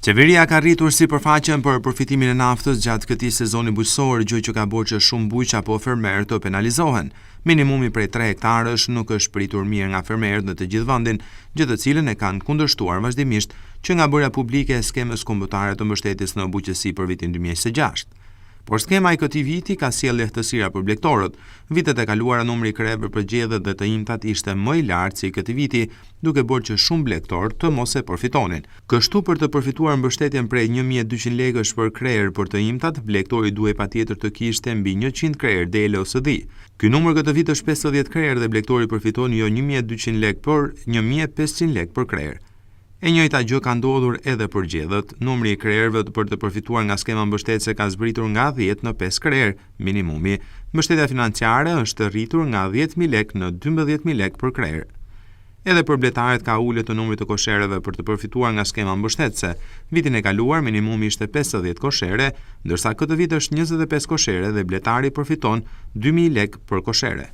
Qeveria ka rritur sipërfaqen për përfitimin e naftës gjatë këtij sezoni bujqësor, gjë që ka bërë që shumë bujq apo fermerë të penalizohen. Minimumi prej 3 hektarësh nuk është pritur mirë nga fermerët në të gjithë vendin, gjë të cilën e kanë kundërshtuar vazhdimisht që nga bërja publike e skemës kombëtare të mbështetjes në bujqësi për vitin 2026. Por skema e këtij viti ka sjellë lehtësira për blegtorët. Vitet e kaluara numri i krerëve për gjedhët dhe të imtat ishte më i lartë se i këtij viti, duke bërë që shumë blegtorë të mos e përfitonin. Kështu për të përfituar mbështetjen prej 1200 lekësh për krerë për të imtat, blegtori duhej patjetër të kishte mbi 100 krerë dele ose dhi. Ky numër këtë vit është 50 krerë dhe blegtori përfiton jo 1200 lekë, por 1500 lekë për krerë. E njëjta gjë ka ndodhur edhe për gjedhët. Numri i krerëve për të përfituar nga skema mbështetëse ka zbritur nga 10 në 5 krerë minimumi. Mbështetja financiare është rritur nga 10.000 lekë në 12.000 lekë për krerë. Edhe për bletarët ka ulje të numrit të koshereve për të përfituar nga skema mbështetëse. Vitin e kaluar minimumi ishte 50 koshere, ndërsa këtë vit është 25 koshere dhe bletari përfiton 2000 lekë për koshere.